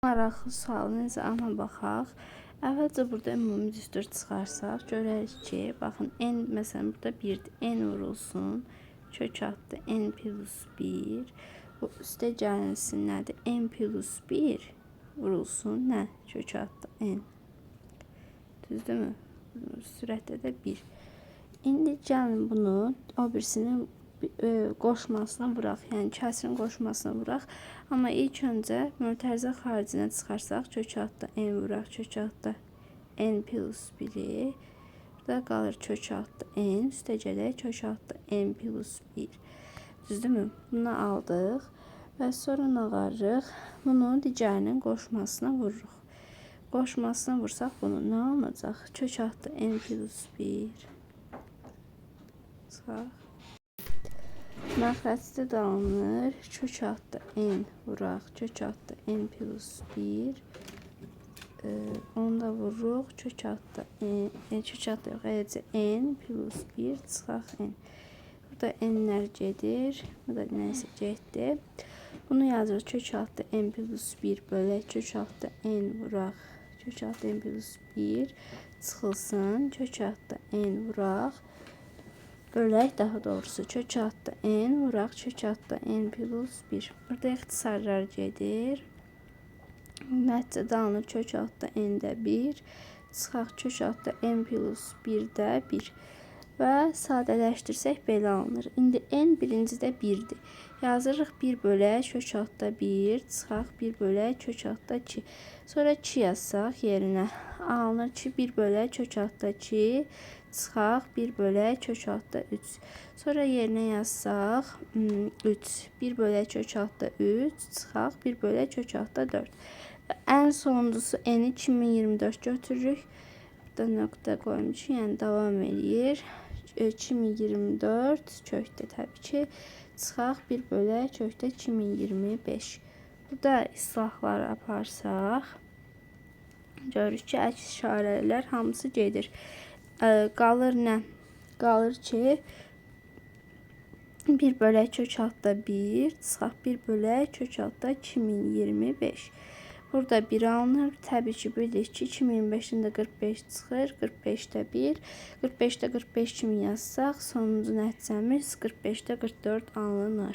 Maraqlı sual necə ana baxaq. Əvvəlcə burada ümumi düstur çıxarsaq, görərik ki, baxın, n məsələn burada 1-dir. N vurulsun, kök altda n plus 1. Bu üstə gəlinsin nədir? N plus 1 vurulsun nə? Kök altda n. Düzdürmü? Sürətdə də 1. İndi gəlin bunu o birisinin qoşmasına vuraq. Yəni kəsirin qoşmasına vuraq. Amma ilk öncə mötərizə xaricinə çıxarsaq, kök altda n vuraq, kök altda n plus 1-i. Burada qalır kök altda n, üstə gələk kök altda n plus 1. Düzdürmü? Bunu aldıq və sonra nə qarırıq? Bunu digərinin qoşmasına vururuq. Qoşmasına vursaq bunu nə alınacaq? Kök altda n plus 1. Çıxaq. Məxrəcdə də alınır. Kök altda n vuraq. Kök altda n plus 1. Onu da vururuq. Kök altda n, kök altda yox, eləcə n plus 1 çıxaq n. Burada n-lər gedir. Bu da nəsə getdi. Bunu yazırıq. Kök altda n plus 1 bölək kök altda n vuraq. Kök altda n plus 1 çıxılsın. Kök altda n vuraq. Bölək daha doğrusu kök altda n vuraq kök altda n plus 1. Burada ixtisarlar gedir. Nəticədə alınır kök altda n-də 1. Çıxaq kök altda n plus 1-də 1. Və sadələşdirsək belə alınır. İndi n birincidə 1-dir. Yazırıq 1 bölək kök altda 1, çıxaq 1 bölək kök altda 2. Sonra 2 yazsaq yerinə alınır ki 1 bölək kök altda 2, çıxaq 1 bölək kök altda 3. Sonra yerinə yazsaq 3, 1 bölək kök altda 3, çıxaq 1 bölək kök altda 4. Və ən sonuncusu n-i 2024 götürürük. Burada nöqtə qoymuşuq, yəni davam eləyir. 2024 kökdə təbii ki, çıxaq 1 bölək kökdə 2025. Burada islahları aparsaq, görürük ki, əks işarələr hamısı gedir. Qalır nə? Qalır ki, 1 bölək kök altda 1, çıxaq 1 bölək kök altda 2025. Burada 1 alınır. Təbii ki, bilirik ki, 2025-dən də 45 çıxır. 45-də 1. 45-də 45 kimi yazsaq, sonuncu nəticəmiz 45-də 44 alınır.